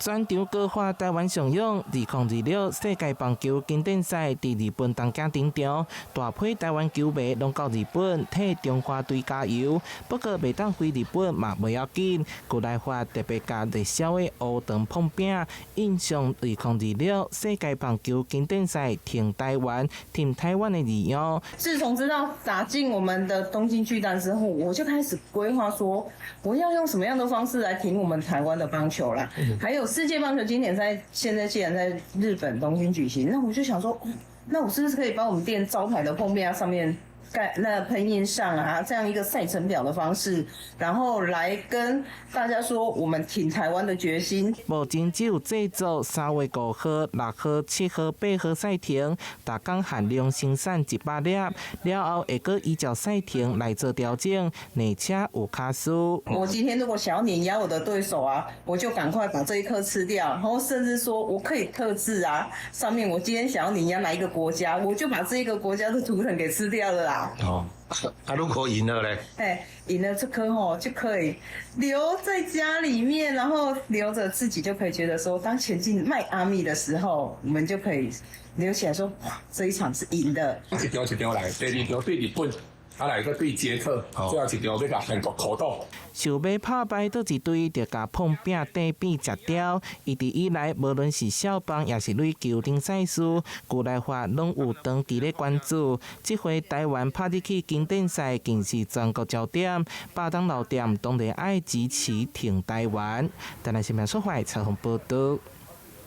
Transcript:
全場高喊台灣上勇，2026世界棒球經典賽佇日本東京登場，大批台灣球迷攏到日本替中華隊加油。不過袂當飛日本嘛無要緊，久來發特別共熱銷的烏腸膨餅印上2026世界棒球經典賽挺台灣、挺台灣的字樣。自從知道打進我們的東京巨蛋之後，我就開始規劃說，我要用什麼樣的方式來挺我們台灣的棒球啦，還有世界棒球經典賽，現在既然在日本東京舉行，那我就想說，那我是不是可以把我們店招牌的膨餅上面蓋那噴印上啊，這樣一個賽程表的方式，然後來跟大家說我們挺台灣的決心。目前只有製作3月5號、6號、7號、8號賽程，逐工限量生產100粒，了後會閣依照賽程來做調整，而且有卡數。我今天如果想要碾壓我的對手啊，我就趕快把這一顆吃掉，然後甚至說我可以特製啊，上面我今天想要碾壓哪一個國家，我就把這一個國家的圖騰給吃掉了啦。哦，啊，如果贏了咧？哎，贏了這顆吼就可以留在家裡面，然後留着自己就可以覺得說，當前進邁阿密的時候，我們就可以留起來說，哇，這一場是贏的。一場一場來，第二場對日本，啊來閣對捷克，最後一場欲共韓國苦鬥。想欲拍敗佗一隊，就共膨餅底邊食掉。一直以來，無論是少棒，抑是壘球頂賽事，久來發攏有長期咧關注。這回台灣拍入去經典賽，更是全國焦點。百當老店當然愛支持挺台灣。台南新聞說話採訪報道。